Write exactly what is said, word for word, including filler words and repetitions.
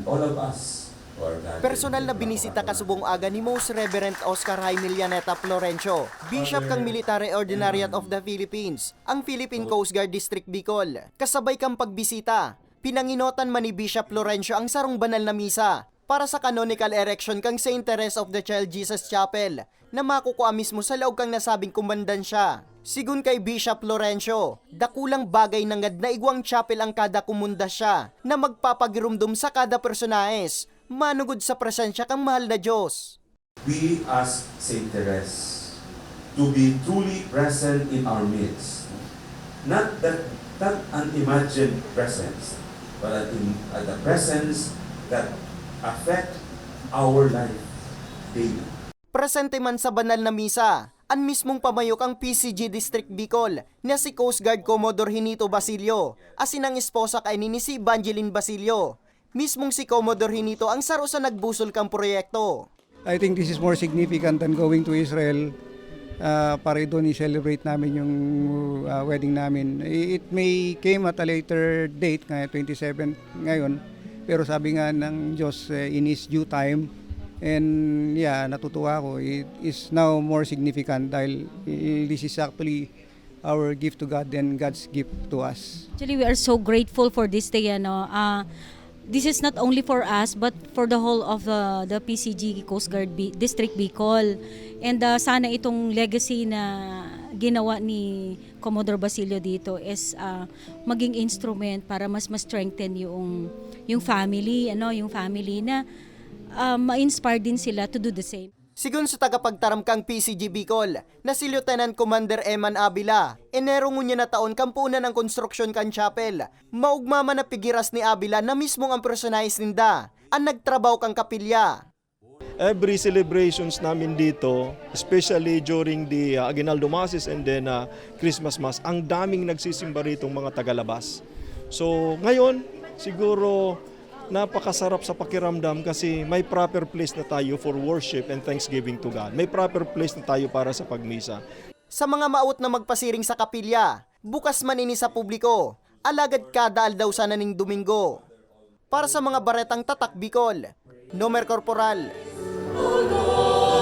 All of us who are gathered Personal na binisita kasubong aga ni Most Reverend Oscar Jaime Llaneta Florencio, Bishop kan Military Ordinariate of the Philippines, ang Philippine Coast Guard District Bicol. Kasabay kan pagbisita, pinangenotan man ni Bishop Florencio ang sarong banal na misa para sa canonical erection kan Saint Therese of the Child Jesus Chapel na makukua mismo sa laog kan nasabing komandansya. Sigon kay Bishop Florencio, dakulang bagay nanggad na igwang chapel ang kada komandansya na magpapagiromdom sa kada personahes manugod sa presensya kan mahal na Diyos. We ask Saint Therese to be truly present in our midst. Not that not an imagined presence, but an, an a presence that affect our life daily. Presente man sa banal na misa an mismong pamayo kan P C G District Bicol na si Coast Guard Commodore Hinito Basilio asin ang esposa kaini ni si Evangeline Basilio. Mismong si Commodore Hinito ang saro sa nagbusol kan proyekto. I think this is more significant than going to Israel uh, para doon i-celebrate namin yung uh, wedding namin. It may came at a later date, nga twenty-seven ngayon, pero sabi nga ng Diyos uh, in His due time, and yeah, natutuwa ako. It is now more significant dahil uh, this is actually our gift to God and God's gift to us. Actually, we are so grateful for this day. Ano? Uh, this is not only for us, but for the whole of uh, the P C G Coast Guard B- District Bicol. And uh, sana itong legacy na ginawa ni Commodore Basilio dito is uh, maging instrument para mas ma-strengthen yung yung family, ano, yung family na uh, ma-inspire din sila to do the same. Sigon sa tagapagtaram kan P C G Bicol na si Lieutenant Commander Eman Avila, Enero ngunyan na taon kan puunan ang konstruksyon kan chapel. Maogma man na pigiras ni Avila na mismong ang personahes ninda an nagtrabaho kan kapilya. Every celebrations namin dito, especially during the uh, Aguinaldo Masses and then uh, Christmas Mass, ang daming nagsisimba ritong mga tagalabas. So ngayon, siguro napakasarap sa pakiramdam kasi may proper place na tayo for worship and thanksgiving to God. May proper place na tayo para sa pagmisa. Sa mga maawot na magpasiring sa kapilya, bukas man ini sa publiko, alagad kada aldaw sana ning Domingo. Para sa mga baretang Tatak Bicol, Nomer Corporal.